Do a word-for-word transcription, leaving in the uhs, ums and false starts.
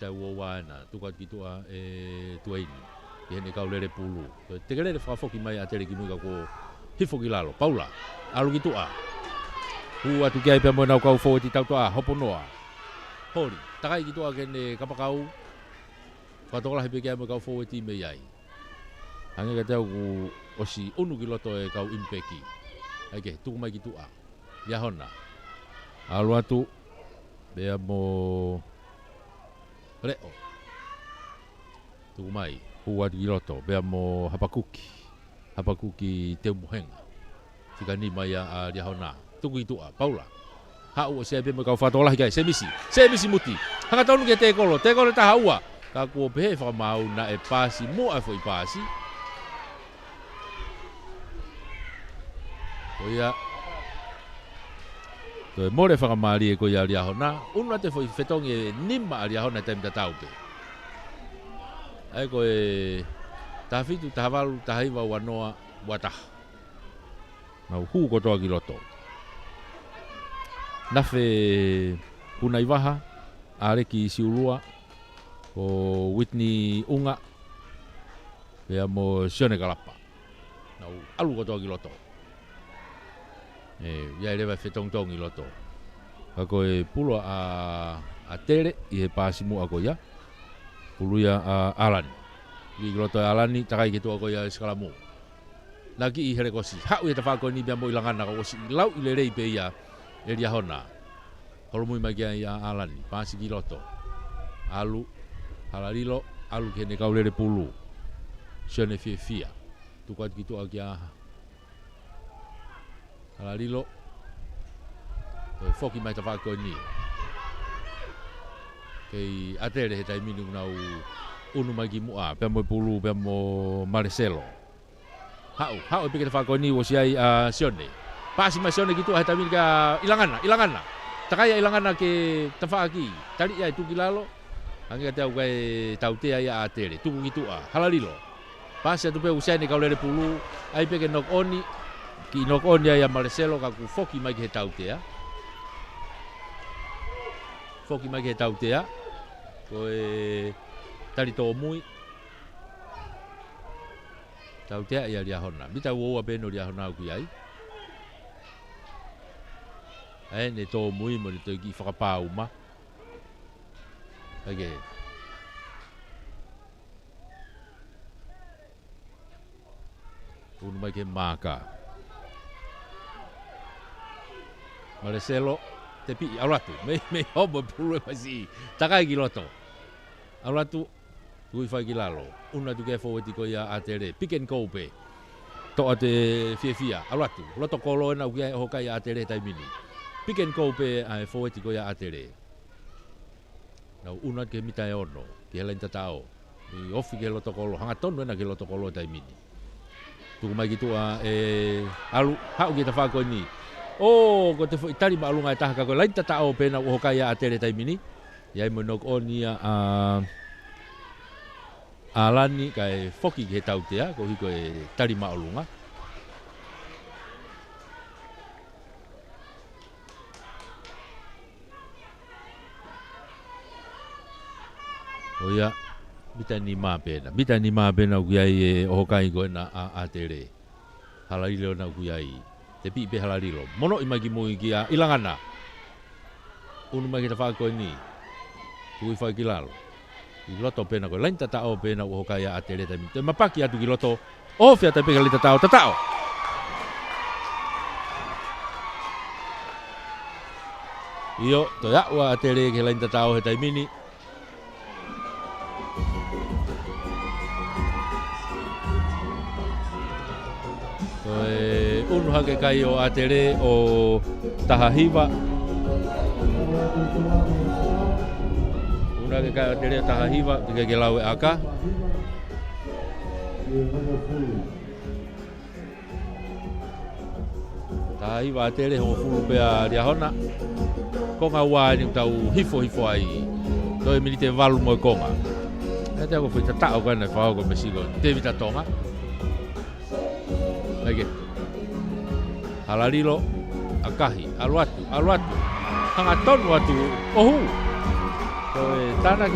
Tau o waena, tuku atu ki tuʻa ʻe Tueini. Ki heʻene kau lele pulu. Ko e tekelele fakafoki mai ʻa ʻAtele ki mui ka kuo hifo ki lalo. Paula, ʻalu ki tuʻa. Hū atu ki ai pea mo ʻenau kau fōueti tautoʻa, Hoponoa. Holi, takai ki tuʻa ki heʻene kapakau. Fakatokolahi pē ki ai mo e kau fōueti mei ai. Hangē kiate au kuo ʻosi ʻunu ki loto e kau ʻimipeki. ʻAi ke, tuku mai ki tuʻa. Liahona. ʻAlu atu, pea mo Leʻo. Tuku mai, hū atu ki loto, pea mo Hapakuki. Hapakuki Teumuhenga. Fika nima ia ʻa Liahona. Tuku ki tuʻa, Paula. Haʻu ʻo ʻosi ai pē mo e kau fakatokolahi ki ai, Semisi. Semisi Muti. Hangatonu ki he tēkolo, tēkolo ʻe taha ua. Ka kuo pehē ʻe he fakamaau naʻe paasi muʻa e foʻi paasi. Ko ia. Toe mole fakamālie ko ia ʻa Liahona. ʻUnu atu e foʻi fetongi ʻe nima ʻa Liahona he taimi tatau pē. ʻAi ko e taha fitu, taha valu, taha hiva, ua noa, ua taha. Nau hū kotoa ki loto. Nafe Punaivaha, ʻAleki Siulua, ko Whitney ʻUnga, pea mo Sione Kalapa. Nau ʻalu kotoa ki loto. ʻE, ia ʻe leva e fetongitongi ʻi loto. Ka ko e pulu ʻa, ʻa ʻAtele ʻi he paasi muʻa ko ia. Pulu ia ʻa ʻAlani. Ki loto ʻa ʻAlani, takai ki tuʻa ko ia e sikalamu. Naʻe kiʻi helekosi. Haʻu ʻi he tafaʻaki ko eni pea mo ʻIlangana ka ʻosi lauʻi lelei pē ia ʻe Liahona. Holomui mai ki ai ʻa ʻAlani. Paasi ki loto. ʻAlu. Halalilo. ʻAlu ki heʻene kau lele pulu. Sione Fiefia. Tuku atu ki tuʻa kia Halalilo. Toe foki mai tafaʻaki ko eni. Kei ʻAtele he taimi ni ʻoku nau ʻunu mai ki muʻa. Pea mo e pulu, pea mo Maleselo. Haʻu, haʻu e peke tafaʻaki ko eni ʻoku ʻosi ai ʻa Sione. Paasi mai Sione ki tuʻa he taimi ni kia ʻIlangana, ʻIlangana. Takai ʻa ʻIlangana ki he tafaʻaki. Tali ia ʻe tuku ki lalo. Hangē kiate au ko e tautea ia ʻa ʻAtele. Tuku ki tuʻa. Halalilo. Paasi atu pē ʻoku ʻosi ai ʻene kau lele pulu. ʻAi pē ke knock on. Kiʻi knock on ai ʻa Maleselo ka kuo foki mai ki he tautea. Foki mai ki he tautea. Ko e tali tōmui. Tautea ia Liahona. Mita ua ua pē ʻo Liahona ʻoku ʻi ai. ʻAi ʻene tōmui mo ʻene toe kiʻi fakapā uma. ʻAi ke. ʻUnu mai ki he maaka. Maleselo, tepiʻi, ʻalu atu. Mei, mei homo pulu e masi. Takai ki loto. ʻAlu atu. Tuku hifo ai ki lalo. ʻUnu atu ki he fōueti ko ia ʻa ʻAtele. Pick and go pē. Toʻa atu e Fiefia. ʻAlu atu. Loto kolo ena ʻoku ʻi ai e ʻoho kai ʻa ʻAtele he taimi ni. Pick and go pē ʻa e fōueti ko ia ʻa ʻAtele. Nau ʻunu atu ki he mita ʻe ono, ki he laini tataʻo. ʻI ofi ki he loto kolo, hangatonu ena ki he loto kolo he taimi ni. Tuku mai ki tuʻa ʻe ʻalu, haʻu ki he tafaʻaki ko eni. ʻŌ, ko e foʻi tali māʻolunga ʻe taha ka ko e laini tataʻo pē ena ʻoku ʻoho kai ʻa ʻAtele he taimi ni. ʻI ai mo e knock on ia ʻa ʻAlani kae foki ki he tautea, koeʻuhi ko e tali māʻolunga. ʻO ia, mita nima pē ena. Mita nima pē ena ʻoku ʻi ai e ʻoho kai ko ena ʻa, ʻa ʻAtele. Halalilo ena ʻoku ʻi ai. Tepiʻi pē Halalilo. Monoʻi mai ki mui kia ʻIlangana. ʻUnu mai ki he tafaʻaki ko eni. Tuku hifo ai ki lalo. ʻI loto pē ena ko e laini tataʻo pē ena ʻoku ʻoho kai ʻa ʻAtele he taimi ni. Toe mapaki atu ki loto. ʻOfi atu pē ki he laini tataʻo, tataʻo. ʻIo, toe aʻu ʻa ʻAtele ki he laini tataʻo he taimi ni. Toe ʻunu hake kai ʻo ʻAtele ʻo taha hiva. ʻUnu hake kai ʻo ʻAtele ʻo taha hiva, teʻeki ke lau e ʻaka. Taha hiva ʻAtele, hongofulu pē ʻa Liahona. Konga ua eni ʻoku tau hifo hifo ai. Toe miniti ʻe valu mo e konga. ʻE te ako fai tataʻo ko ena ʻe fao ko Mesiko. Tēvita Tonga. ʻAi ke. Halalilo. ʻAkahi. ʻAlu atu. ʻAlu atu. Hangatonu atu. ʻOhu. Toe tānaki